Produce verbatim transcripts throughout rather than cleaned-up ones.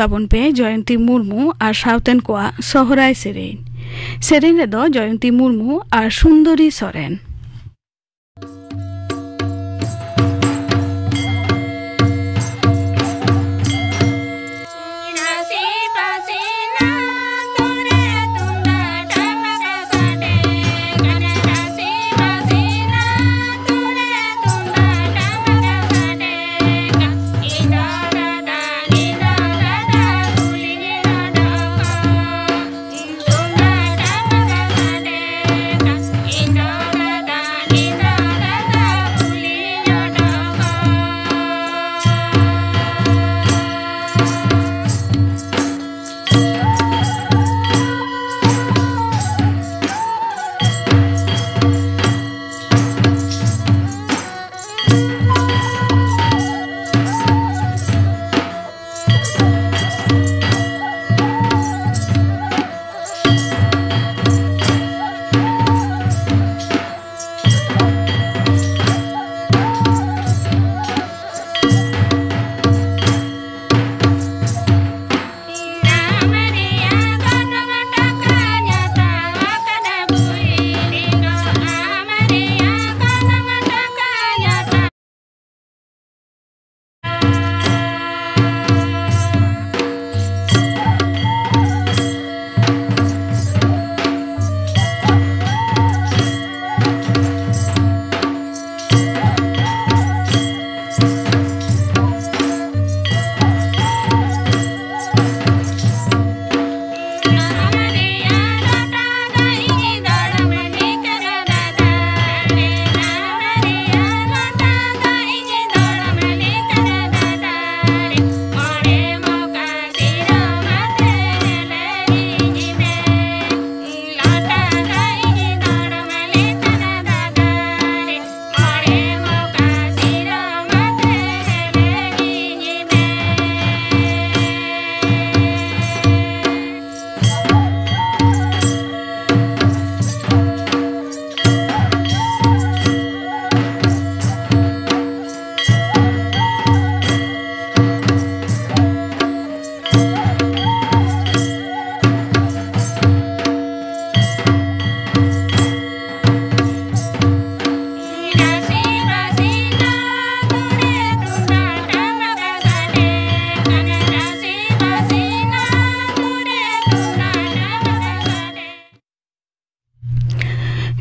ᱛᱟᱵᱚᱱ ᱯᱮ ᱡᱚᱭᱚᱱᱛᱤ ᱢᱩᱨᱢᱩ ᱟᱨ ᱥᱟᱶᱛᱮᱱ ᱠᱚᱣᱟᱜ ᱥᱚᱦᱨᱟᱭ ᱥᱮᱨᱮᱧ᱾ ᱥᱮᱨᱮᱧ ᱨᱮᱫᱚ ᱡᱚᱭᱚᱱᱛᱤ ᱢᱩᱨᱢᱩ ᱟᱨ ᱥᱩᱱᱫᱚᱨᱤ ᱥᱚᱨᱮᱱ᱾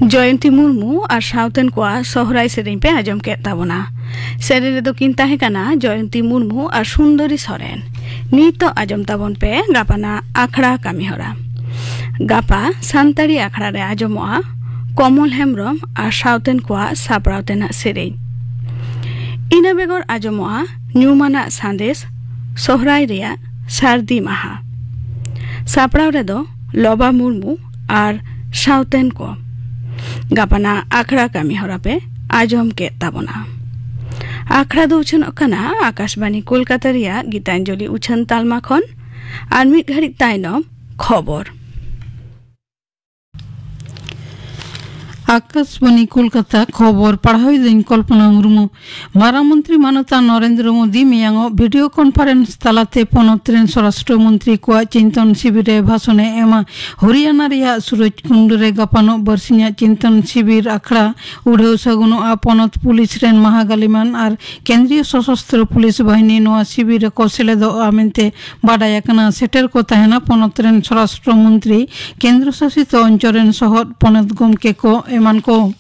ᱡᱚᱭᱚᱱᱛᱤ ᱢᱩᱨᱢᱩ ᱟᱨ ᱥᱟᱶᱛᱮᱱ ᱠᱚᱣᱟᱜ ᱥᱚᱦᱨᱟᱭ ᱥᱮᱨᱮᱧ ᱯᱮ ᱟᱸᱡᱚᱢ ᱠᱮᱫ ᱛᱟᱵᱚᱱᱟ᱾ ᱥᱮᱨᱮᱧ ᱨᱮᱫᱚ ᱠᱤᱱ ᱛᱟᱦᱮᱸ ᱠᱟᱱᱟ ᱡᱚᱭᱚᱱᱛᱤ ᱢᱩᱨᱢᱩ ᱟᱨ ᱥᱩᱱᱫᱚᱨᱤ ᱥᱚᱨᱮᱱ᱾ ᱱᱤᱛᱚᱜ ᱟᱸᱡᱚᱢ ᱛᱟᱵᱚᱱ ᱯᱮ ᱜᱟᱯᱟᱱᱟᱜ ᱟᱠᱷᱲᱟ ᱠᱟᱹᱢᱤᱦᱚᱨᱟ᱾ ᱜᱟᱯᱟ ᱥᱟᱱᱛᱟᱲᱤ ᱟᱠᱷᱲᱟ ᱨᱮ ᱟᱸᱡᱚᱢᱚᱜᱼᱟ ᱠᱚᱢᱚᱞ ᱦᱮᱢᱵᱨᱚᱢ ᱟᱨ ᱥᱟᱶᱛᱮᱱ ᱠᱚᱣᱟᱜ ᱥᱟᱯᱲᱟᱣ ᱛᱮᱱᱟᱜ ᱥᱮᱨᱮᱧ᱾ ᱤᱱᱟᱹ ᱵᱮᱜᱚᱨ ᱟᱸᱡᱚᱢᱚᱜᱼᱟ ᱧᱩᱢᱟᱱᱟᱜ ᱥᱟᱸᱫᱮᱥ, ᱥᱚᱦᱨᱟᱭ ᱨᱮᱭᱟᱜ ᱥᱟᱹᱨᱫᱤ ᱢᱟᱦᱟ᱾ ᱥᱟᱯᱲᱟᱣ ᱨᱮᱫᱚ ᱞᱚᱵᱟ ᱢᱩᱨᱢᱩ ᱟᱨ ᱥᱟᱶᱛᱮᱱ ᱠᱚ᱾ ᱜᱟᱯᱟᱱᱟᱜ ᱟᱠᱷᱲᱟ ᱠᱟᱹᱢᱤ ᱦᱚᱨᱟ ᱯᱮ ᱟᱸᱡᱚᱢ ᱠᱮᱫ ᱛᱟᱵᱚᱱᱟ᱾ ᱟᱠᱷᱲᱟ ᱫᱚ ᱩᱪᱷᱟᱹᱱᱚᱜ ᱠᱟᱱᱟ ᱟᱠᱟᱥᱵᱟᱬᱤ ᱠᱳᱞᱠᱟᱛᱟ ᱨᱮᱭᱟᱜ ᱜᱤᱛᱟᱧᱡᱚᱞᱤ ᱩᱪᱷᱟᱹᱱ ᱛᱟᱞᱢᱟ ᱠᱷᱚᱱ᱾ ᱟᱨ ᱢᱤᱫ ᱜᱷᱟᱹᱲᱤᱡ ᱛᱟᱭᱱᱚᱢ ᱠᱷᱚᱵᱚᱨ᱾ ᱟᱠᱟᱥᱵᱟᱬᱤ ᱠᱳᱞᱠᱟᱛᱟ, ᱠᱷᱚᱵᱚᱨ ᱯᱟᱲᱦᱟᱣᱤᱫᱟᱹᱧ ᱠᱚᱞᱯᱚᱱᱟ ᱢᱩᱨᱢᱩ᱾ ᱢᱟᱨᱟᱝ ᱢᱚᱱᱛᱨᱤ ᱢᱟᱱᱚᱛᱟᱱ ᱱᱚᱨᱮᱱᱫᱨᱚ ᱢᱳᱫᱤ ᱢᱮᱭᱟᱝᱚᱜ ᱵᱷᱤᱰᱤᱭᱳ ᱠᱚᱱᱯᱷᱟᱨᱮᱱᱥ ᱛᱟᱞᱟᱛᱮ ᱯᱚᱱᱚᱛ ᱨᱮᱱ ᱥᱚᱨᱟᱥᱴᱨᱚ ᱢᱚᱱᱛᱨᱤ ᱠᱚᱣᱟᱜ ᱪᱤᱱᱛᱚᱱ ᱥᱤᱵᱤᱨ ᱨᱮ ᱵᱷᱟᱥᱚᱱᱮ ᱮᱢᱟ᱾ ᱦᱚᱨᱤᱭᱟᱱᱟ ᱨᱮᱭᱟᱜ ᱥᱩᱨᱚᱡᱽᱠᱩᱱᱰ ᱨᱮ ᱜᱟᱯᱟᱱᱚᱜ ᱵᱟᱨᱥᱤᱧᱟᱜ ᱪᱤᱱᱛᱚᱱ ᱥᱤᱵᱤᱨ ᱟᱠᱷᱲᱟ ᱩᱰᱷᱟᱹᱣ ᱥᱟᱹᱜᱩᱱᱚᱜᱼᱟ᱾ ᱯᱚᱱᱚᱛ ᱯᱩᱞᱤᱥ ᱨᱮᱱ ᱢᱟᱦᱟᱜᱟᱞᱤᱢᱟᱱ ᱟᱨ ᱠᱮᱱᱫᱨᱤᱭᱚ ᱥᱚᱥᱚᱥᱛᱨᱚ ᱯᱩᱞᱤᱥ ᱵᱟᱦᱤᱱᱤ ᱱᱚᱣᱟ ᱥᱤᱵᱤᱨ ᱨᱮᱠᱚ ᱥᱮᱞᱮᱫᱚᱜᱼᱟ ᱢᱮᱱᱛᱮ ᱵᱟᱰᱟᱭ ᱟᱠᱟᱱᱟ᱾ ᱥᱮᱴᱮᱨ ᱠᱚ ᱛᱟᱦᱮᱱᱟ ᱯᱚᱱᱚᱛ ᱨᱮᱱ ᱥᱚᱨᱟᱥᱴᱨᱚ ᱢᱚᱱᱛᱨᱤ, ᱠᱮᱱᱫᱨᱚ ᱥᱟᱥᱤᱛ ᱚᱧᱪᱚᱞ ᱨᱮᱱ ᱥᱚᱦᱚᱫ ᱯᱚᱱᱚᱛ ᱜᱚᱢᱠᱮ ᱠᱚ ᱮᱢᱟᱱ ᱠᱚ᱾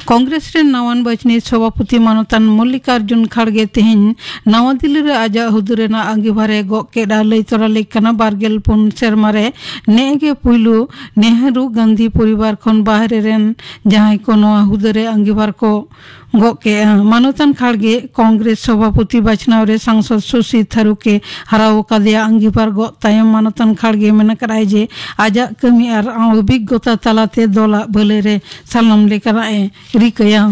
ᱠᱚᱝᱜᱨᱮᱥ ᱨᱮᱱ ᱱᱟᱣᱟᱱ ᱵᱟᱪᱷᱱᱤ ᱥᱚᱵᱷᱟᱯᱚᱛᱤ ᱢᱟᱱᱚᱛᱟᱱ ᱢᱚᱞᱞᱤᱠᱟᱨᱡᱩᱱ ᱠᱷᱟᱲᱜᱮ ᱛᱮᱦᱮᱧ ᱱᱟᱣᱟ ᱫᱤᱞᱞᱤ ᱨᱮ ᱟᱡᱟᱜ ᱦᱩᱫᱟᱹ ᱨᱮᱱᱟᱜ ᱟᱸᱜᱤᱵᱷᱟᱨ ᱮ ᱜᱚᱜ ᱠᱮᱫᱼᱟ᱾ ᱞᱟᱹᱭ ᱛᱚᱨᱟ ᱞᱮᱠ ᱠᱟᱱᱟ, ᱵᱟᱨᱜᱮᱞ ᱯᱩᱱ ᱥᱮᱨᱢᱟ ᱨᱮ ᱱᱮᱜᱼᱮ ᱜᱮ ᱯᱩᱭᱞᱩ ᱱᱮᱦᱨᱩ ᱜᱟᱱᱫᱷᱤ ᱯᱚᱨᱤᱵᱟᱨ ᱠᱷᱚᱱ ᱵᱟᱦᱨᱮ ᱨᱮᱱ ᱡᱟᱦᱟᱸᱭ ᱠᱚ ᱱᱚᱣᱟ ᱦᱩᱫᱟᱹ ᱨᱮ ᱟᱸᱜᱤᱵᱷᱟᱨ ᱠᱚ ᱜᱚᱜ ᱠᱮᱫᱼᱟ᱾ ᱢᱟᱱᱚᱛᱟᱱ ᱠᱷᱟᱲᱜᱮ ᱠᱚᱝᱜᱨᱮᱥ ᱥᱚᱵᱷᱟᱯᱚᱛᱤ ᱵᱟᱪᱷᱱᱟᱣ ᱨᱮ ᱥᱟᱝᱥᱚᱫ ᱥᱚᱥᱤ ᱛᱷᱟᱨᱩᱨ ᱮ ᱦᱟᱨᱟᱣ ᱟᱠᱟᱫᱮᱭᱟ᱾ ᱟᱸᱜᱤᱵᱷᱟᱨ ᱜᱚᱜ ᱛᱟᱭᱚᱢ ᱢᱟᱱᱚᱛᱟᱱ ᱠᱷᱟᱲᱜᱮ ᱢᱮᱱ ᱟᱠᱟᱫᱼᱟᱭ ᱡᱮ ᱟᱡᱟᱜ ᱠᱟᱹᱢᱤ ᱟᱨ ᱚᱵᱷᱤᱜᱽᱜᱚᱛᱟ ᱛᱟᱞᱟᱛᱮ ᱫᱚᱞᱟᱜ ᱵᱷᱟᱹᱞᱟᱹᱭ ᱨᱮ ᱥᱟᱱᱟᱢ ᱞᱮᱠᱟᱱᱟᱜ ᱮ ᱨᱤᱠᱟᱹᱭᱟ᱾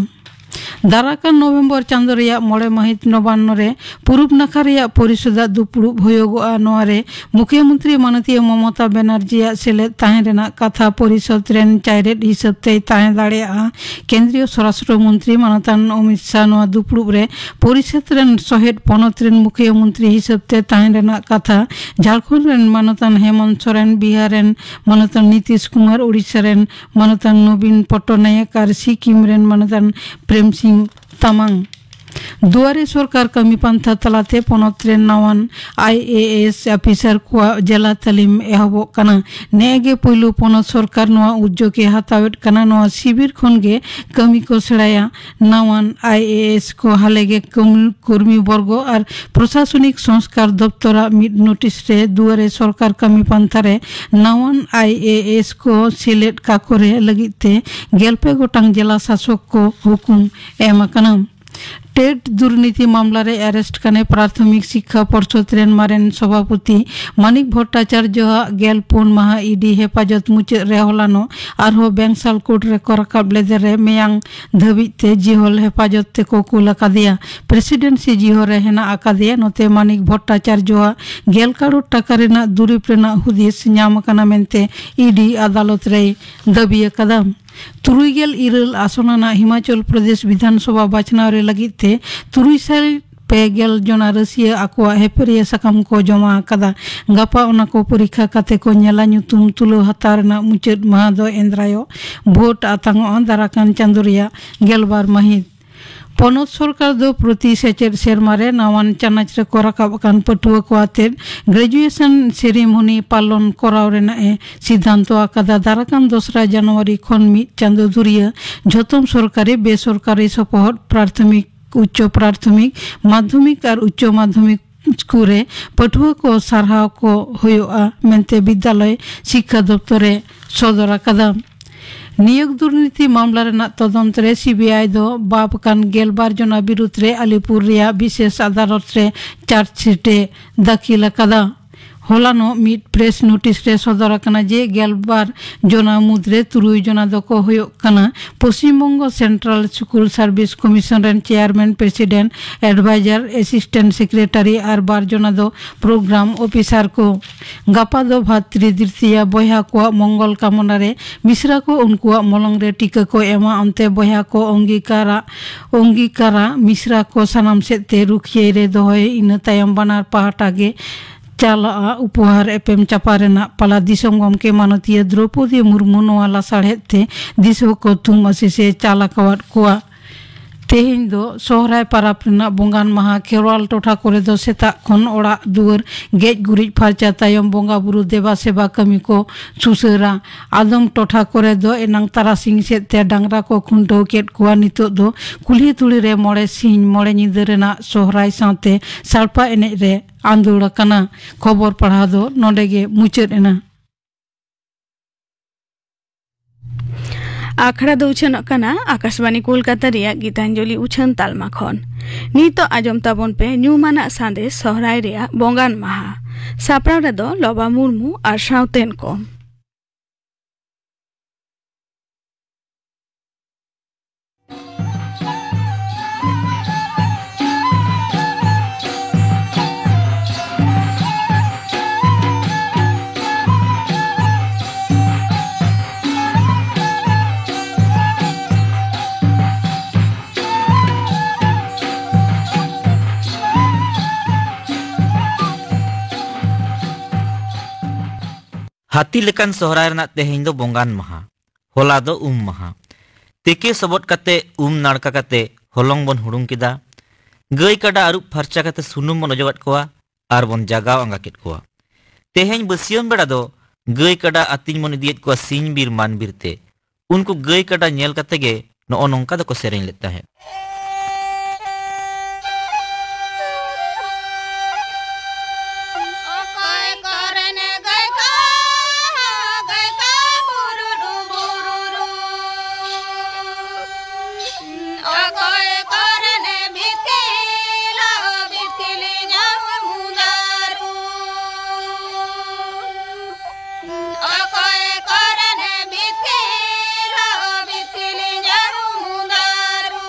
ᱫᱟᱨᱟᱠᱟᱱ ᱱᱚᱵᱷᱮᱢᱵᱚᱨ ᱪᱟᱸᱫᱚ ᱨᱮᱭᱟᱜ ᱢᱚᱬᱮ ᱢᱟᱹᱦᱤᱛ ᱱᱚᱵᱟᱱᱱᱚ ᱨᱮ ᱯᱩᱨᱩᱵ ᱱᱟᱠᱷᱟ ᱨᱮᱭᱟᱜ ᱯᱚᱨᱤᱥᱚᱫᱟᱜ ᱫᱩᱯᱲᱩᱵ ᱦᱩᱭᱩᱜᱚᱜᱼᱟ᱾ ᱱᱚᱣᱟ ᱨᱮ ᱢᱩᱠᱷᱭᱟᱹ ᱢᱚᱱᱛᱨᱤ ᱢᱟᱱᱚᱛᱤᱭᱟᱹ ᱢᱚᱢᱚᱛᱟ ᱵᱮᱱᱟᱨᱡᱤᱭᱟᱜ ᱥᱮᱞᱮᱫ ᱛᱟᱦᱮᱸ ᱨᱮᱱᱟᱜ ᱠᱟᱛᱷᱟ᱾ ᱯᱚᱨᱤᱥᱚᱫ ᱨᱮᱱ ᱪᱟᱭᱨᱮᱫ ᱦᱤᱥᱟᱹᱵ ᱛᱮᱭ ᱛᱟᱦᱮᱸ ᱫᱟᱲᱮᱭᱟᱜᱼᱟ᱾ ᱠᱮᱱᱫᱨᱤᱭᱚ ᱥᱚᱨᱟᱥᱴᱨᱚ ᱢᱚᱱᱛᱨᱤ ᱢᱟᱱᱚᱛᱟᱱ ᱚᱢᱤᱛ ᱥᱟᱦ ᱱᱚᱣᱟ ᱫᱩᱯᱲᱩᱵ ᱨᱮ ᱯᱚᱨᱤᱥᱚᱫ ᱨᱮᱱ ᱥᱚᱦᱮᱫ ᱯᱚᱱᱚᱛ ᱨᱮᱱ ᱢᱩᱠᱷᱭᱟᱹ ᱢᱚᱱᱛᱨᱤ ᱦᱤᱥᱟᱹᱵ ᱛᱮ ᱛᱟᱦᱮᱸ ᱨᱮᱱᱟᱜ ᱠᱟᱛᱷᱟ᱾ ᱡᱷᱟᱲᱠᱷᱚᱸᱰ ᱨᱮᱱ ᱢᱟᱱᱚᱛᱟᱱ ᱦᱮᱢᱚᱱᱛ ᱥᱚᱨᱮᱱ, ᱵᱤᱦᱟᱨ ᱨᱮᱱ ᱢᱟᱱᱚᱛᱟᱱ ᱱᱤᱛᱤᱥ ᱠᱩᱢᱟᱨ, ᱳᱰᱤᱥᱟ ᱨᱮᱱ ᱢᱟᱱᱚᱛᱟᱱ ᱱᱚᱵᱤᱱ ᱯᱚᱴᱱᱟᱭᱮᱠ ᱟᱨ ᱥᱤᱠᱤᱢ ᱨᱮᱱ ᱢᱟᱱᱚᱛᱟᱱ ᱯᱨᱮᱢ ᱥᱤᱝ ᱛᱟᱢᱟᱝ᱾ ᱫᱩᱣᱟᱨᱮ ᱥᱚᱨᱠᱟᱨ ᱠᱟᱹᱢᱤ ᱯᱟᱱᱛᱷᱟ ᱛᱟᱞᱟᱛᱮ ᱯᱚᱱᱚᱛ ᱨᱮᱱ ᱱᱟᱣᱟᱱ ᱟᱭ ᱮ ᱮᱥ ᱚᱯᱷᱤᱥᱟᱨ ᱠᱚᱣᱟᱜ ᱡᱮᱞᱟ ᱛᱟᱹᱞᱤᱢ ᱮᱦᱚᱵᱚᱜ ᱠᱟᱱᱟ᱾ ᱱᱮᱜᱮ ᱯᱩᱭᱞᱩ ᱯᱚᱱᱚᱛ ᱥᱚᱨᱠᱟᱨ ᱱᱚᱣᱟ ᱩᱫᱽᱡᱳᱜᱽ ᱮ ᱦᱟᱛᱟᱣᱮᱫ ᱠᱟᱱᱟ᱾ ᱱᱚᱣᱟ ᱥᱤᱵᱤᱨ ᱠᱷᱚᱱ ᱜᱮ ᱠᱟᱹᱢᱤ ᱠᱚ ᱥᱮᱬᱟᱭᱟ᱾ ᱱᱟᱣᱟᱱ ᱟᱭ ᱮ ᱮᱥ ᱠᱚ ᱦᱟᱞᱮ ᱜᱮ ᱠᱟᱹᱢ-, ᱠᱚᱨᱢᱤ ᱵᱚᱨᱜᱚ ᱟᱨ ᱯᱨᱚᱥᱟᱥᱚᱱᱤᱠ ᱥᱚᱝᱥᱠᱟᱨ ᱫᱚᱯᱛᱚᱨᱟᱜ ᱢᱤᱫ ᱱᱳᱴᱤᱥ ᱨᱮ ᱫᱩᱣᱟᱨᱮ ᱥᱚᱨᱠᱟᱨ ᱠᱟᱹᱢᱤ ᱯᱟᱱᱛᱷᱟ ᱨᱮ ᱱᱟᱣᱟᱱ ᱟᱭ ᱮ ᱮᱥ ᱠᱚ ᱥᱮᱞᱮᱫ ᱠᱟᱠᱚ ᱨᱮ ᱞᱟᱹᱜᱤᱫ ᱛᱮ ᱜᱮᱞ ᱯᱮ ᱜᱚᱴᱟᱝ ᱡᱮᱞᱟ ᱥᱟᱥᱚᱠ ᱠᱚ ᱦᱩᱠᱩᱢ ᱮᱢ ᱟᱠᱟᱱᱟ᱾ ᱴᱮᱴ ᱫᱩᱨᱱᱤᱛᱤ ᱢᱟᱢᱞᱟ ᱨᱮ ᱟᱨᱮᱥᱴ ᱠᱟᱱᱮ ᱯᱨᱟᱛᱷᱚᱢᱤᱠ ᱥᱤᱠᱠᱷᱟ ᱯᱚᱨᱥᱚᱫ ᱨᱮᱱ ᱢᱟᱨᱮᱱ ᱥᱚᱵᱷᱟᱯᱚᱛᱤ ᱢᱟᱱᱤᱠ ᱵᱷᱚᱴᱴᱟᱪᱟᱨᱡᱚ ᱟᱜ ᱜᱮᱞ ᱯᱩᱱ ᱢᱟᱦᱟ ᱤ ᱰᱤ ᱦᱮᱯᱟᱡᱚᱛ ᱢᱩᱪᱟᱹᱫ ᱨᱮ ᱦᱚᱞᱟᱱᱚᱜ ᱟᱨᱦᱚᱸ ᱵᱮᱝᱥᱟᱞ ᱠᱳᱨᱴ ᱨᱮᱠᱚ ᱨᱟᱠᱟᱵ ᱞᱮᱫᱮ ᱨᱮ ᱢᱮᱭᱟᱝ ᱫᱷᱟᱹᱵᱤᱡ ᱛᱮ ᱡᱤᱦᱚᱞ ᱦᱮᱯᱟᱡᱚᱛ ᱛᱮᱠᱚ ᱠᱩᱞ ᱟᱠᱟᱫᱮᱭᱟ᱾ ᱯᱨᱮᱥᱤᱰᱮᱱᱥᱤ ᱡᱤᱦᱚᱞ ᱨᱮ ᱦᱮᱱᱟᱜ ᱟᱠᱟᱫᱮᱭᱟ᱾ ᱱᱚᱛᱮ ᱢᱟᱱᱤᱠ ᱵᱷᱚᱴᱴᱟᱪᱟᱨᱡᱚ ᱟᱜ ᱜᱮᱞ ᱠᱟᱨᱳᱲ ᱴᱟᱠᱟ ᱨᱮᱱᱟᱜ ᱫᱩᱨᱤᱵᱽ ᱨᱮᱱᱟᱜ ᱦᱩᱫᱤᱥ ᱧᱟᱢ ᱟᱠᱟᱱᱟ ᱢᱮᱱᱛᱮ ᱤ ᱰᱤ ᱟᱫᱟᱞᱚᱛ ᱨᱮᱭ ᱫᱟᱹᱵᱤ ᱟᱠᱟᱫᱟ᱾ ᱛᱩᱨᱩᱭ ᱜᱮᱞ ᱤᱨᱟᱹᱞ ᱟᱥᱚᱱ ᱟᱱᱟᱜ ᱦᱤᱢᱟᱪᱚᱞ ᱯᱨᱚᱫᱮᱥ ᱵᱤᱫᱷᱟᱱ ᱥᱚᱵᱷᱟ ᱵᱟᱪᱷᱱᱟᱣ ᱨᱮ ᱞᱟᱹᱜᱤᱫ ᱛᱮ ᱛᱩᱨᱩᱭ ᱥᱟᱭ ᱯᱮ ᱜᱮᱞ ᱡᱚᱱᱟ ᱨᱟᱹᱥᱤᱭᱟᱹ ᱟᱠᱚᱣᱟᱜ ᱦᱮᱯᱮᱨᱤᱭᱟᱹ ᱥᱟᱠᱟᱢ ᱠᱚ ᱡᱚᱢᱟ ᱟᱠᱟᱫᱟ᱾ ᱜᱟᱯᱟ ᱚᱱᱟ ᱠᱚ ᱯᱚᱨᱤᱠᱠᱷᱟ ᱠᱟᱛᱮ ᱠᱚ ᱧᱮᱞᱟ᱾ ᱧᱩᱛᱩᱢ ᱛᱩᱞᱟᱹᱣ ᱦᱟᱛᱟᱣ ᱨᱮᱱᱟᱜ ᱢᱩᱪᱟᱹᱫ ᱢᱟᱦᱟ ᱫᱚ ᱮᱱᱫᱨᱟᱭᱚ᱾ ᱵᱷᱳᱴ ᱟᱛᱟᱝᱚᱜᱼᱟ ᱫᱟᱨᱟᱠᱟᱱ ᱪᱟᱸᱫᱳ ᱨᱮᱭᱟᱜ ᱜᱮᱞᱵᱟᱨ ᱢᱟᱹᱦᱤᱛ᱾ ᱯᱚᱱᱚᱛ ᱥᱚᱨᱠᱟᱨ ᱫᱚ ᱯᱨᱚᱛᱤ ᱥᱮᱪᱮᱫ ᱥᱮᱨᱢᱟ ᱨᱮ ᱱᱟᱣᱟᱱ ᱪᱟᱱᱟᱪ ᱨᱮᱠᱚ ᱨᱟᱠᱟᱵ ᱟᱠᱟᱱ ᱯᱟᱹᱴᱷᱩᱣᱟᱹ ᱠᱚ ᱟᱛᱮᱫ ᱜᱨᱮᱡᱩᱭᱮᱥᱚᱱ ᱥᱮᱨᱮᱢᱚᱱᱤ ᱯᱟᱞᱚᱱ ᱠᱚᱨᱟᱣ ᱨᱮᱱᱟᱜ ᱮ ᱥᱤᱫᱷᱟᱱᱛᱚ ᱟᱠᱟᱫᱟ᱾ ᱫᱟᱨᱟᱠᱟᱱ ᱫᱚᱥᱨᱟ ᱡᱟᱱᱩᱣᱟᱨᱤ ᱠᱷᱚᱱ ᱢᱤᱫ ᱪᱟᱸᱫᱳ ᱫᱷᱩᱨᱤᱭᱟᱹ ᱡᱷᱚᱛᱚᱢ ᱥᱚᱨᱠᱟᱨᱤ ᱵᱮᱥᱚᱨᱠᱟᱨᱤ ᱥᱚᱯᱚᱦᱚᱫ ᱯᱨᱟᱛᱷᱚᱢᱤᱠ, ᱩᱪᱪᱚ ᱯᱨᱟᱛᱷᱚᱢᱤᱠ, ᱢᱟᱫᱷᱚᱢᱤᱠ ᱟᱨ ᱩᱪᱪᱚ ᱢᱟᱫᱷᱚᱢᱤᱠ ᱥᱠᱩᱞ ᱨᱮ ᱯᱟᱹᱴᱷᱩᱣᱟᱹ ᱠᱚ ᱥᱟᱨᱦᱟᱣ ᱠᱚ ᱦᱩᱭᱩᱜᱼᱟ ᱢᱮᱱᱛᱮ ᱵᱤᱫᱽᱭᱟᱞᱚᱭ ᱥᱤᱠᱠᱷᱟ ᱫᱚᱯᱛᱚᱨ ᱮ ᱥᱚᱫᱚᱨ ᱟᱠᱟᱫᱟ᱾ ᱱᱤᱭᱳᱜᱽ ᱫᱩᱨᱱᱤᱛᱤ ᱢᱟᱢᱞᱟ ᱨᱮᱱᱟᱜ ᱛᱚᱫᱚᱱᱛ ᱨᱮ ᱥᱤ ᱵᱤ ᱟᱭ ᱫᱚ ᱵᱟᱵ ᱟᱠᱟᱱ ᱜᱮᱞᱵᱟᱨ ᱡᱚᱱᱟ ᱵᱤᱨᱩᱫᱽ ᱨᱮ ᱟᱞᱤᱯᱩᱨ ᱨᱮᱭᱟᱜ ᱵᱤᱥᱮᱥ ᱟᱫᱟᱞᱚᱛ ᱨᱮ ᱪᱟᱨᱡᱽᱥᱤᱴ ᱮ ᱫᱟᱹᱠᱷᱤᱞ ᱟᱠᱟᱫᱟ᱾ ᱦᱚᱞᱟᱱᱚᱜ ᱢᱤᱫ ᱯᱨᱮᱥ ᱱᱳᱴᱤᱥ ᱨᱮ ᱥᱚᱫᱚᱨ ᱟᱠᱟᱱᱟ ᱡᱮ ᱜᱮᱞᱵᱟᱨ ᱡᱚᱱᱟ ᱢᱩᱫᱽᱨᱮ ᱛᱩᱨᱩᱭ ᱡᱚᱱᱟ ᱫᱚᱠᱚ ᱦᱩᱭᱩᱜ ᱠᱟᱱᱟ Paschim Banga central school service commission ᱨᱮᱱ ᱪᱮᱭᱟᱨᱢᱮᱱ, ᱯᱨᱮᱥᱤᱰᱮᱱᱴ, ᱮᱰᱵᱟᱭᱡᱟᱨ, ᱮᱥᱤᱥᱴᱮᱱᱴ ᱥᱮᱠᱨᱮᱴᱟᱨᱤ ᱟᱨ ᱵᱟᱨ ᱡᱚᱱᱟ ᱫᱚ ᱯᱨᱳᱜᱨᱟᱢ ᱚᱯᱷᱤᱥᱟᱨ ᱠᱚ᱾ ᱜᱟᱯᱟ ᱫᱚ ᱵᱷᱟᱛᱨᱤ ᱫᱨᱤᱛᱤᱭᱟ ᱵᱚᱭᱦᱟ ᱠᱚᱣᱟᱜ ᱢᱚᱝᱜᱚᱞ ᱠᱟᱢᱚᱱᱟ ᱨᱮ ᱢᱤᱥᱨᱟ ᱠᱚ ᱩᱱᱠᱩᱣᱟᱜ ᱢᱚᱞᱚᱝ ᱨᱮ ᱴᱤᱠᱟᱹ ᱠᱚ ᱮᱢᱟ᱾ ᱚᱱᱛᱮ ᱵᱚᱭᱦᱟ ᱠᱚ ᱚᱝᱜᱤᱠᱟᱨᱟ, ᱚᱝᱜᱤᱠᱟᱨᱟ ᱢᱤᱥᱨᱟ ᱠᱚ ᱥᱟᱱᱟᱢ ᱥᱮᱫ ᱛᱮ ᱨᱩᱠᱷᱤᱭᱟᱹᱭ ᱨᱮ ᱫᱚᱦᱚᱭ᱾ ᱤᱱᱟᱹ ᱛᱟᱭᱚᱢ ᱵᱟᱱᱟᱨ ᱯᱟᱦᱴᱟ ᱜᱮ ᱪᱟᱞᱟᱜᱼᱟ ᱩᱯᱚᱦᱟᱨ ᱮᱯᱮᱢ ᱪᱟᱯᱟᱞ ᱨᱮᱱᱟᱜ ᱯᱟᱞᱟ᱾ ᱫᱤᱥᱚᱢ ᱜᱚᱢᱠᱮ ᱢᱟᱱᱚᱛᱤᱭᱟᱹ ᱫᱨᱚᱣᱯᱚᱫᱤ ᱢᱩᱨᱢᱩ ᱱᱚᱣᱟ ᱞᱟᱥᱟᱲᱦᱮᱫ ᱛᱮ ᱫᱤᱥᱚᱢ ᱠᱚ ᱛᱷᱩᱢ ᱟᱥᱤᱥ ᱮ ᱪᱟᱞ ᱟᱠᱟᱣᱟᱫ ᱠᱚᱣᱟ᱾ ᱛᱮᱦᱮᱧ ᱫᱚ ᱥᱚᱦᱨᱟᱭ ᱯᱟᱨᱟᱵᱽ ᱨᱮᱱᱟᱜ ᱵᱚᱸᱜᱟᱱ ᱢᱟᱦᱟ᱾ ᱠᱷᱮᱨᱣᱟᱞ ᱴᱚᱴᱷᱟ ᱠᱚᱨᱮ ᱫᱚ ᱥᱮᱛᱟᱜ ᱠᱷᱚᱱ ᱚᱲᱟᱜ ᱫᱩᱣᱟᱹᱨ ᱜᱮᱡ ᱜᱩᱨᱤᱡ ᱯᱷᱟᱨᱪᱟ ᱛᱟᱭᱚᱢ ᱵᱚᱸᱜᱟ ᱵᱩᱨᱩ ᱫᱮᱵᱟ ᱥᱮᱵᱟ ᱠᱟᱹᱢᱤ ᱠᱚ ᱥᱩᱥᱟᱹᱨᱟ᱾ ᱟᱫᱚᱢ ᱴᱚᱴᱷᱟ ᱠᱚᱨᱮ ᱫᱚ ᱮᱱᱟᱝ ᱛᱟᱨᱟᱥᱤᱧ ᱥᱮᱫ ᱛᱮ ᱰᱟᱝᱨᱟ ᱠᱚ ᱠᱷᱩᱱᱴᱟᱹᱣ ᱠᱮᱫ ᱠᱚᱣᱟ᱾ ᱱᱤᱛᱚᱜ ᱫᱚ ᱠᱩᱞᱦᱤ ᱫᱷᱩᱲᱤ ᱨᱮ ᱢᱚᱬᱮ ᱥᱤᱧ ᱢᱚᱬᱮ ᱧᱤᱫᱟᱹ ᱨᱮᱱᱟᱜ ᱥᱚᱦᱨᱟᱭ ᱥᱟᱶᱛᱮ ᱥᱟᱲᱯᱟ ᱮᱱᱮᱡ ᱨᱮ ᱟᱸᱫᱳᱲ ᱟᱠᱟᱱᱟ᱾ ᱠᱷᱚᱵᱚᱨ ᱯᱟᱲᱦᱟᱣ ᱫᱚ ᱱᱚᱰᱮ ᱜᱮ ᱢᱩᱪᱟᱹᱫ ᱮᱱᱟ᱾ ᱟᱠᱷᱲᱟ ᱫᱚ ᱩᱪᱷᱟᱹᱱᱚᱜ ᱠᱟᱱᱟ ᱟᱠᱟᱥᱵᱟᱱᱤ ᱠᱳᱞᱠᱟᱛᱟ ᱨᱮᱭᱟᱜ ᱜᱤᱛᱟᱧᱡᱚᱞᱤ ᱩᱪᱷᱟᱹᱱ ᱛᱟᱞᱢᱟ ᱠᱷᱚᱱ᱾ ᱱᱤᱛᱚᱜ ᱟᱸᱡᱚᱢ ᱛᱟᱵᱚᱱ ᱯᱮ ᱧᱩᱢᱟᱱᱟᱜ ᱥᱟᱸᱫᱮᱥ ᱥᱚᱦᱨᱟᱭ ᱨᱮᱭᱟᱜ ᱵᱚᱸᱜᱟᱱ ᱢᱟᱦᱟ᱾ ᱥᱟᱯᱲᱟᱣ ᱨᱮᱫᱚ ᱞᱚᱵᱟ ᱢᱩᱨᱢᱩ ᱟᱨ ᱥᱟᱶᱛᱮᱱ ᱠᱚ᱾ ᱦᱟᱹᱛᱤ ᱞᱮᱠᱟᱱ ᱥᱚᱦᱨᱟᱭ ᱨᱮᱱᱟᱜ ᱛᱮᱦᱮᱧ ᱫᱚ ᱵᱚᱸᱜᱟᱱ ᱢᱟᱦᱟ, ᱦᱚᱞᱟ ᱫᱚ ᱩᱢ ᱢᱟᱦᱟ᱾ ᱛᱤᱠᱤ ᱥᱚᱵᱚᱫ ᱠᱟᱛᱮ, ᱩᱢ ᱱᱟᱲᱠᱟ ᱠᱟᱛᱮ, ᱦᱚᱞᱚᱝ ᱵᱚᱱ ᱦᱩᱲᱩᱝ ᱠᱮᱫᱟ᱾ ᱜᱟᱹᱭ ᱠᱟᱰᱟ ᱟᱹᱨᱩᱵ ᱯᱷᱟᱨᱪᱟ ᱠᱟᱛᱮ ᱥᱩᱱᱩᱢ ᱵᱚᱱ ᱚᱡᱚᱜᱟᱫ ᱠᱚᱣᱟ ᱟᱨ ᱵᱚᱱ ᱡᱟᱜᱟᱣ ᱟᱸᱜᱟ ᱠᱮᱫ ᱠᱚᱣᱟ᱾ ᱛᱮᱦᱮᱧ ᱵᱟᱹᱥᱭᱟᱹᱢ ᱵᱮᱲᱟ ᱫᱚ ᱜᱟᱹᱭ ᱠᱟᱰᱟ ᱟᱹᱛᱤᱧ ᱵᱚᱱ ᱤᱫᱤᱭᱮᱫ ᱠᱚᱣᱟ ᱥᱤᱧ ᱵᱤᱨ ᱢᱟᱱ ᱵᱤᱨ ᱛᱮ᱾ ᱩᱱᱠᱩ ᱜᱟᱹᱭ ᱠᱟᱰᱟ ᱧᱮᱞ ᱠᱟᱛᱮ ᱜᱮ ᱱᱚᱜᱼᱚ ᱱᱚᱝᱠᱟ ᱫᱚᱠᱚ ᱥᱮᱨᱮᱧ ᱞᱮᱫ ᱛᱟᱦᱮᱸᱫ᱾ ᱚᱠᱚᱭ ᱠᱚᱨᱮᱱ ᱜᱟᱹᱭ ᱠᱚ, ᱜᱟᱹᱭ ᱠᱚ ᱵᱩᱨᱩ ᱰᱩᱵᱩᱨᱩ᱾ ᱚᱠᱚᱭ ᱠᱚᱨᱮᱱ ᱵᱤᱛᱤᱞ, ᱵᱤᱛᱤᱞ ᱧᱟᱢ ᱢᱩᱫᱟᱹᱨᱩ᱾ ᱚᱠᱚᱭ ᱠᱚᱨᱮᱱ ᱵᱤᱛᱤᱞ, ᱵᱤᱛᱤᱞ ᱧᱟᱢ ᱢᱩᱫᱟᱹᱨᱩ᱾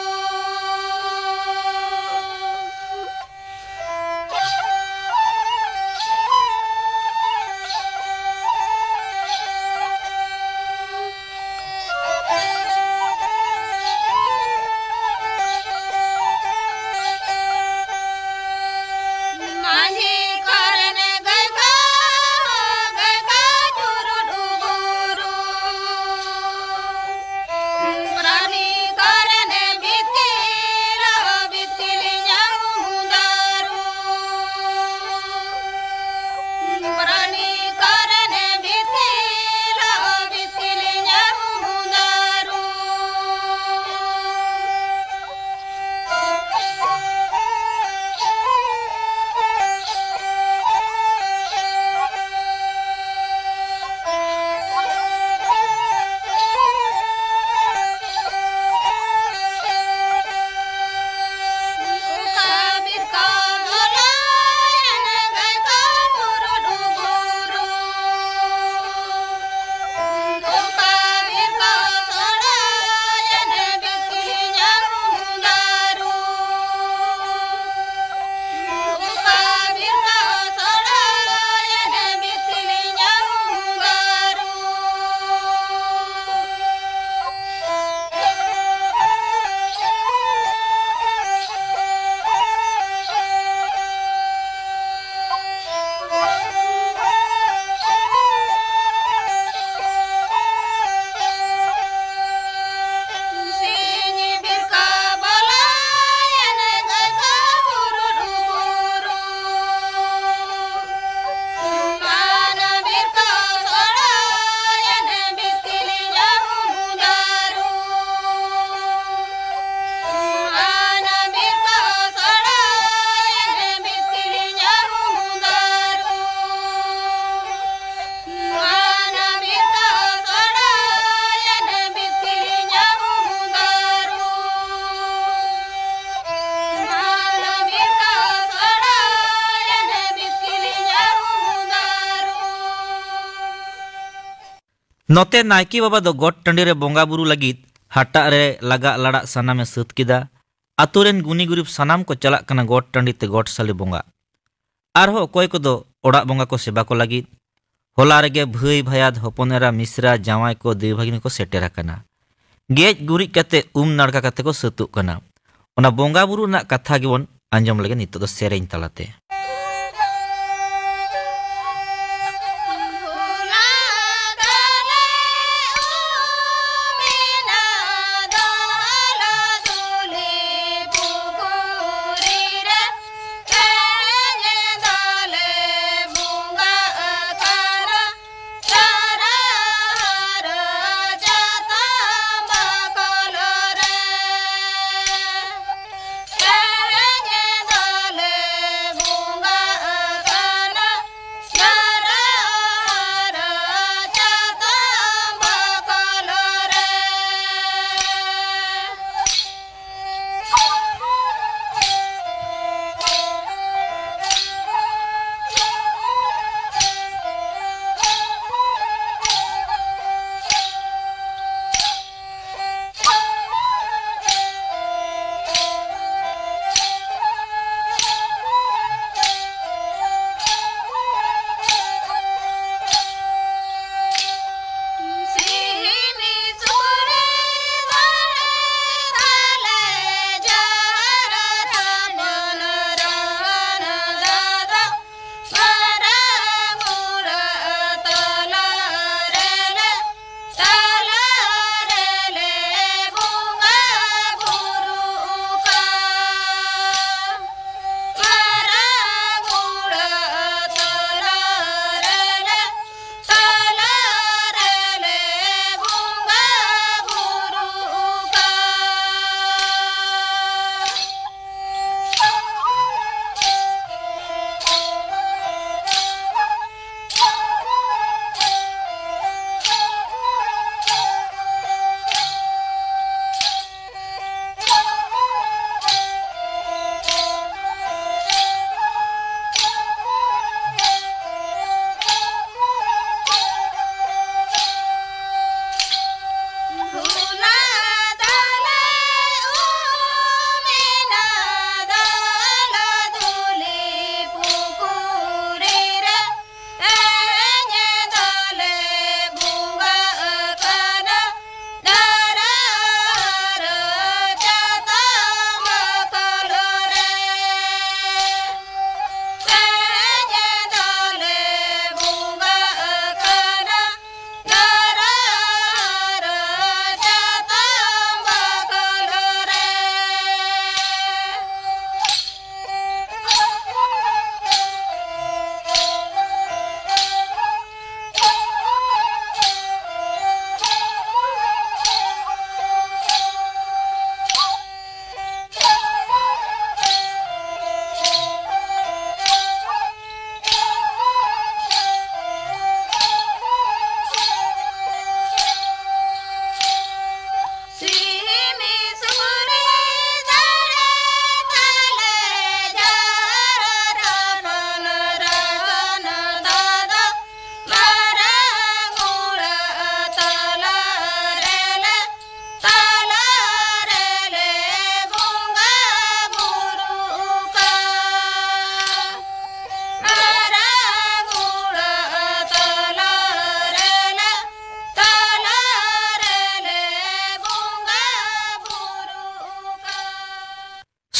ᱱᱚᱛᱮ ᱱᱟᱭᱠᱮ ᱵᱟᱵᱟ ᱫᱚ ᱜᱚᱴ ᱴᱟᱺᱰᱤ ᱨᱮ ᱵᱚᱸᱜᱟ ᱵᱩᱨᱩ ᱞᱟᱹᱜᱤᱫ ᱦᱟᱴᱟᱜ ᱨᱮ ᱞᱟᱜᱟᱜ ᱞᱟᱲᱟᱜ ᱥᱟᱱᱟᱢᱮ ᱥᱟᱹᱛ ᱠᱮᱫᱟ᱾ ᱟᱛᱳ ᱨᱮᱱ ᱜᱩᱱᱤ ᱜᱩᱨᱤᱵ ᱥᱟᱱᱟᱢ ᱠᱚ ᱪᱟᱞᱟᱜ ᱠᱟᱱᱟ ᱜᱚᱴ ᱴᱟᱺᱰᱤ ᱛᱮ ᱜᱚᱴ ᱥᱟᱞᱮ ᱵᱚᱸᱜᱟ᱾ ᱟᱨᱦᱚᱸ ᱚᱠᱚᱭ ᱠᱚᱫᱚ ᱚᱲᱟᱜ ᱵᱚᱸᱜᱟ ᱠᱚ ᱥᱮᱵᱟ ᱠᱚ ᱞᱟᱹᱜᱤᱫ᱾ ᱦᱚᱞᱟ ᱨᱮᱜᱮ ᱵᱷᱟᱹᱭ ᱵᱷᱟᱭᱟᱫ, ᱦᱚᱯᱚᱱ ᱮᱨᱟ, ᱢᱤᱥᱨᱟ, ᱡᱟᱶᱟᱭ ᱠᱚ, ᱫᱮᱣ ᱵᱷᱟᱹᱜᱤᱱ ᱠᱚ ᱥᱮᱴᱮᱨ ᱟᱠᱟᱱᱟ᱾ ᱜᱮᱡ ᱜᱩᱨᱤᱡ ᱠᱟᱛᱮ ᱩᱢ ᱱᱟᱲᱠᱟ ᱠᱟᱛᱮ ᱠᱚ ᱥᱟᱹᱛᱩᱜ ᱠᱟᱱᱟ᱾ ᱚᱱᱟ ᱵᱚᱸᱜᱟ ᱵᱩᱨᱩ ᱨᱮᱱᱟᱜ ᱠᱟᱛᱷᱟ ᱜᱮᱵᱚᱱ ᱟᱸᱡᱚᱢ ᱞᱮᱜᱮ ᱱᱤᱛᱚᱜ ᱫᱚ ᱥᱮᱨᱮᱧ ᱛᱟᱞᱟᱛᱮ᱾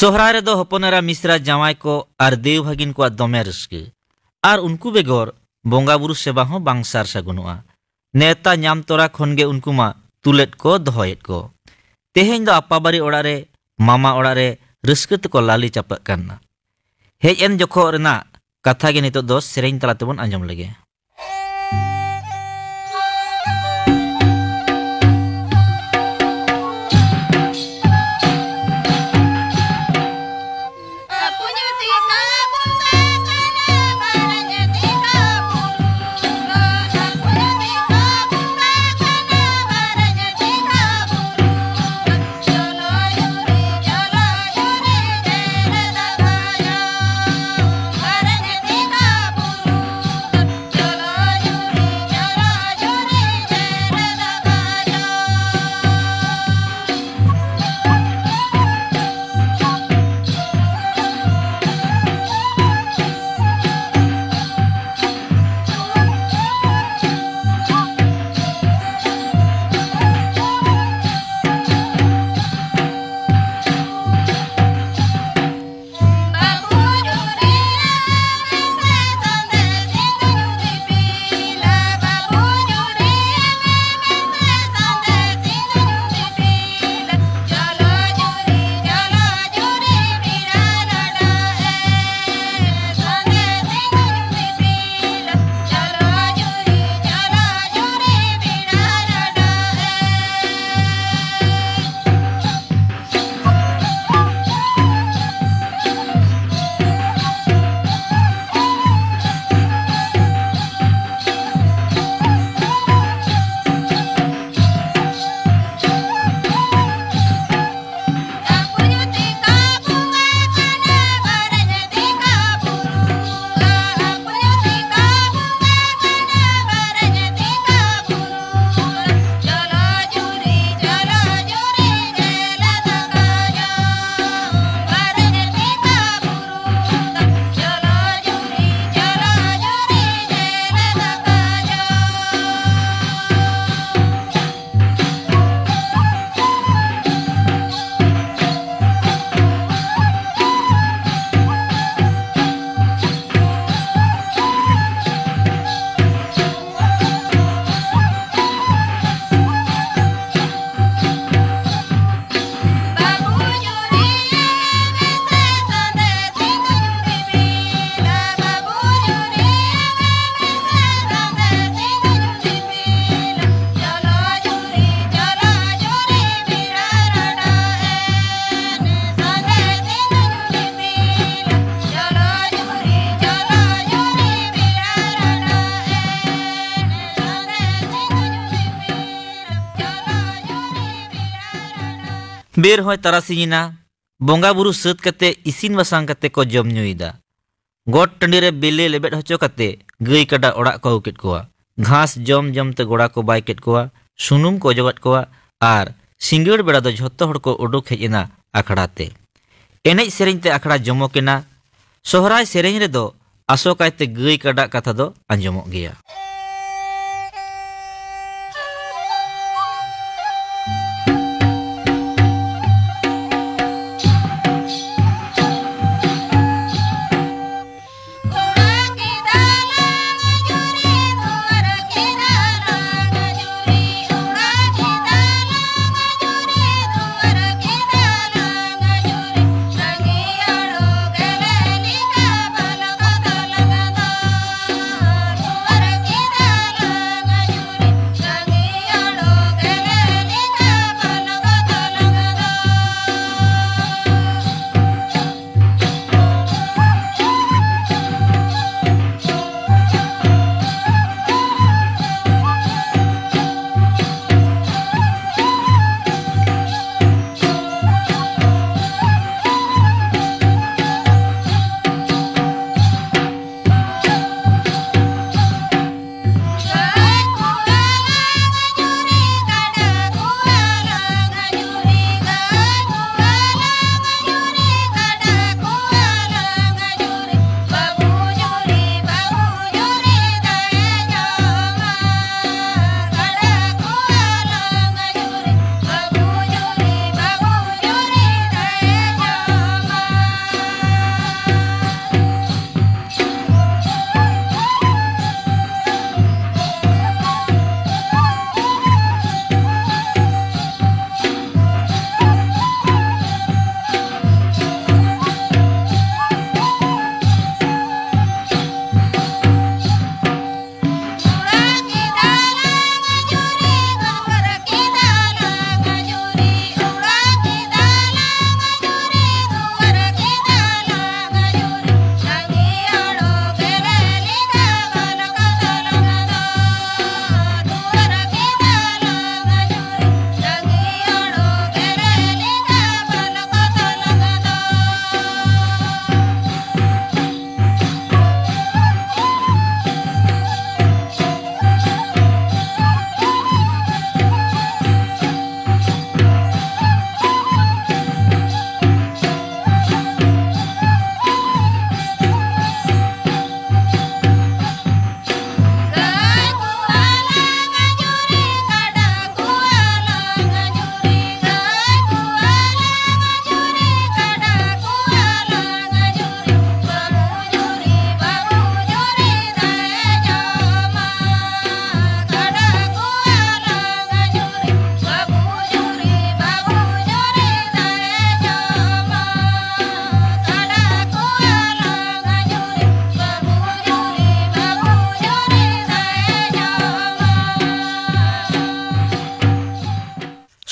ᱥᱚᱦᱨᱟᱭ ᱨᱮᱫᱚ ᱦᱚᱯᱚᱱ ᱮᱨᱟ, ᱢᱤᱥᱨᱟ, ᱡᱟᱶᱟᱭ ᱠᱚ ᱟᱨ ᱫᱮᱣ ᱵᱷᱟᱹᱜᱤᱱ ᱠᱚᱣᱟᱜ ᱫᱚᱢᱮ ᱨᱟᱹᱥᱠᱟᱹ᱾ ᱟᱨ ᱩᱱᱠᱩ ᱵᱮᱜᱚᱨ ᱵᱚᱸᱜᱟ ᱵᱩᱨᱩ ᱥᱮᱵᱟ ᱦᱚᱸ ᱵᱟᱝ ᱥᱟᱨ ᱥᱟᱹᱜᱩᱱᱚᱜᱼᱟ᱾ ᱱᱮᱣᱛᱟ ᱧᱟᱢ ᱛᱚᱨᱟ ᱠᱷᱚᱱ ᱜᱮ ᱩᱱᱠᱩ ᱢᱟ ᱛᱩᱞᱮᱫ ᱠᱚ, ᱫᱚᱦᱚᱭᱮᱫ ᱠᱚ᱾ ᱛᱮᱦᱮᱧ ᱫᱚ ᱟᱯᱟ ᱵᱟᱨᱮ ᱚᱲᱟᱜ ᱨᱮ, ᱢᱟᱢᱟ ᱚᱲᱟᱜ ᱨᱮ ᱨᱟᱹᱥᱠᱟᱹ ᱛᱮᱠᱚ ᱞᱟᱞᱮ ᱪᱟᱯᱟᱜ ᱠᱟᱱᱟ᱾ ᱦᱮᱡ ᱮᱱ ᱡᱚᱠᱷᱚᱜ ᱨᱮᱱᱟᱜ ᱠᱟᱛᱷᱟ ᱜᱮ ᱱᱤᱛᱚᱜ ᱫᱚ ᱥᱮᱨᱮᱧ ᱛᱟᱞᱟ ᱛᱮᱵᱚᱱ ᱟᱸᱡᱚᱢ ᱞᱮᱜᱮ᱾ ᱵᱮᱨ ᱦᱚᱸᱭ ᱛᱟᱨᱟᱥᱤᱧ ᱮᱱᱟ᱾ ᱵᱚᱸᱜᱟ ᱵᱩᱨᱩ ᱥᱟᱹᱛ ᱠᱟᱛᱮ ᱤᱥᱤᱱ ᱵᱟᱥᱟᱝ ᱠᱟᱛᱮ ᱠᱚ ᱡᱚᱢ ᱧᱩᱭᱮᱫᱟ᱾ ᱜᱚᱴ ᱴᱟᱺᱰᱤ ᱨᱮ ᱵᱮᱞᱮ ᱞᱮᱵᱮᱫ ᱦᱚᱪᱚ ᱠᱟᱛᱮ ᱜᱟᱹᱭ ᱠᱟᱰᱟ ᱚᱲᱟᱜ ᱠᱚ ᱟᱹᱜᱩ ᱠᱮᱫ ᱠᱚᱣᱟ᱾ ᱜᱷᱟᱥ ᱡᱚᱢ ᱡᱚᱢ ᱛᱮ ᱜᱚᱲᱟ ᱠᱚ ᱵᱟᱭ ᱠᱮᱫ ᱠᱚᱣᱟ, ᱥᱩᱱᱩᱢ ᱠᱚ ᱚᱡᱚᱜᱟᱫ ᱠᱚᱣᱟ ᱟᱨ ᱥᱤᱸᱜᱟᱹᱲ ᱵᱮᱲᱟ ᱫᱚ ᱡᱷᱚᱛᱚ ᱦᱚᱲ ᱠᱚ ᱩᱰᱩᱠ ᱦᱮᱡ ᱮᱱᱟ ᱟᱠᱷᱲᱟ ᱛᱮ᱾ ᱮᱱᱮᱡ ᱥᱮᱨᱮᱧ ᱛᱮ ᱟᱠᱷᱲᱟ ᱡᱚᱢᱚᱠ ᱮᱱᱟ᱾ ᱥᱚᱦᱨᱟᱭ ᱥᱮᱨᱮᱧ ᱨᱮᱫᱚ ᱟᱥᱚᱠᱟᱭᱛᱮ ᱜᱟᱹᱭ ᱠᱟᱰᱟ ᱠᱟᱛᱷᱟ ᱫᱚ ᱟᱸᱡᱚᱢᱚᱜ ᱜᱮᱭᱟ᱾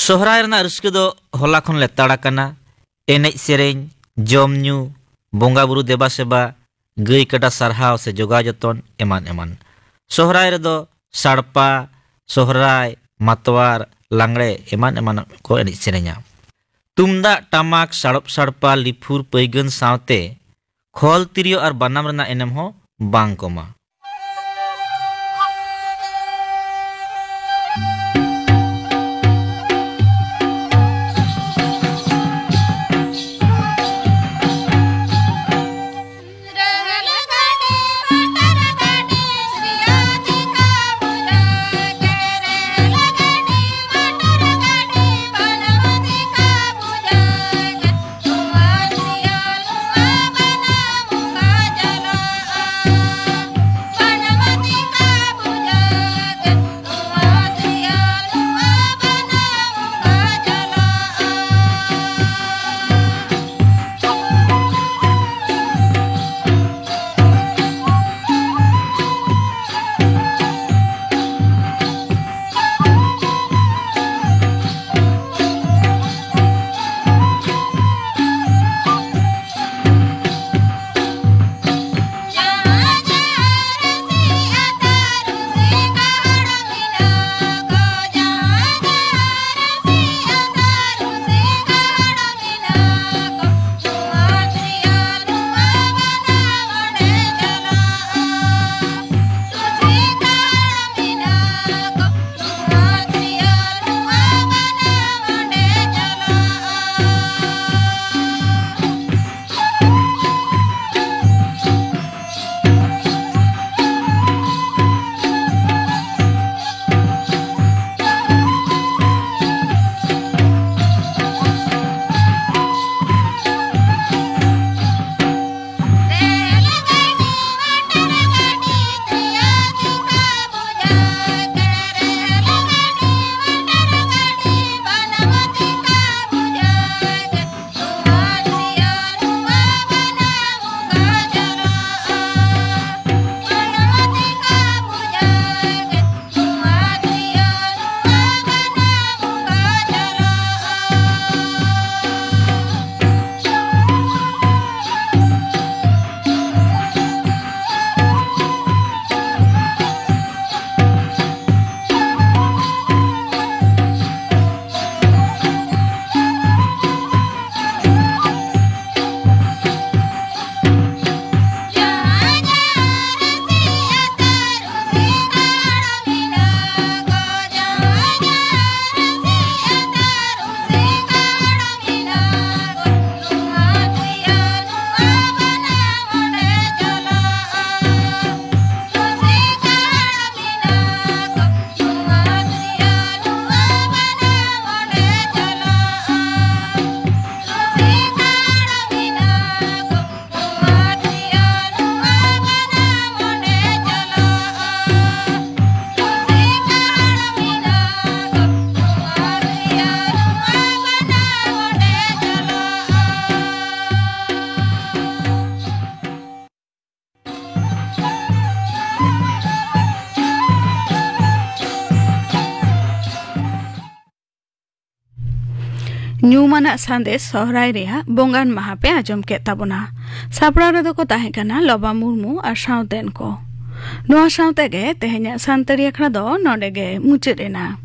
ᱥᱚᱦᱨᱟᱭ ᱨᱮᱱᱟᱜ ᱨᱟᱹᱥᱠᱟᱹ ᱫᱚ ᱦᱚᱞᱟ ᱠᱷᱚᱱ ᱞᱮᱛᱟᱲ ᱟᱠᱟᱱᱟ᱾ ᱮᱱᱮᱡ ᱥᱮᱨᱮᱧ, ᱡᱚᱢ ᱧᱩ, ᱵᱚᱸᱜᱟ ᱵᱩᱨᱩ ᱫᱮᱵᱟ ᱥᱮᱵᱟ, ᱜᱟᱹᱭ ᱠᱟᱰᱟ ᱥᱟᱨᱦᱟᱣ ᱥᱮ ᱡᱚᱜᱟᱣ ᱡᱚᱛᱚᱱ, ᱮᱢᱟᱱ ᱮᱢᱟᱱ᱾ ᱥᱚᱦᱨᱟᱭ ᱨᱮᱫᱚ ᱥᱟᱲᱯᱟ, ᱥᱚᱦᱨᱟᱭ, ᱢᱟᱛᱣᱟᱨ, ᱞᱟᱜᱽᱲᱮ ᱮᱢᱟᱱ ᱮᱢᱟᱱ ᱠᱚ ᱮᱱᱮᱡ ᱥᱮᱨᱮᱧᱟ᱾ ᱛᱩᱢᱫᱟᱜ, ᱴᱟᱢᱟᱠ, ᱥᱟᱲᱚᱯ ᱥᱟᱲᱯᱟ, ᱞᱤᱯᱷᱩᱨ, ᱯᱟᱹᱭᱜᱟᱹᱱ ᱥᱟᱶᱛᱮ ᱠᱷᱚᱞ ᱛᱤᱨᱭᱳ ᱟᱨ ᱵᱟᱱᱟᱢ ᱨᱮᱱᱟᱜ ᱮᱱᱮᱢ ᱦᱚᱸ ᱵᱟᱝ ᱠᱚᱢᱟ᱾ ᱧᱩᱢᱟᱱᱟᱜ ᱥᱟᱸᱫᱮᱥ ᱥᱚᱦᱨᱟᱭ ᱨᱮᱭᱟᱜ ᱵᱚᱸᱜᱟᱱ ᱢᱟᱦᱟ ᱯᱮ ᱟᱸᱡᱚᱢ ᱠᱮᱫ ᱛᱟᱵᱚᱱᱟ᱾ ᱥᱟᱯᱲᱟᱣ ᱨᱮᱫᱚ ᱠᱚ ᱛᱟᱦᱮᱸ ᱠᱟᱱᱟ ᱞᱚᱵᱟ ᱢᱩᱨᱢᱩ ᱟᱨ ᱥᱟᱶᱛᱮᱱ ᱠᱚ᱾ ᱱᱚᱣᱟ ᱥᱟᱶᱛᱮ ᱜᱮ ᱛᱮᱦᱮᱧᱟᱜ ᱥᱟᱱᱛᱟᱲᱤ ᱟᱠᱷᱲᱟ ᱫᱚ ᱱᱚᱰᱮ ᱜᱮ ᱢᱩᱪᱟᱹᱫ ᱮᱱᱟ᱾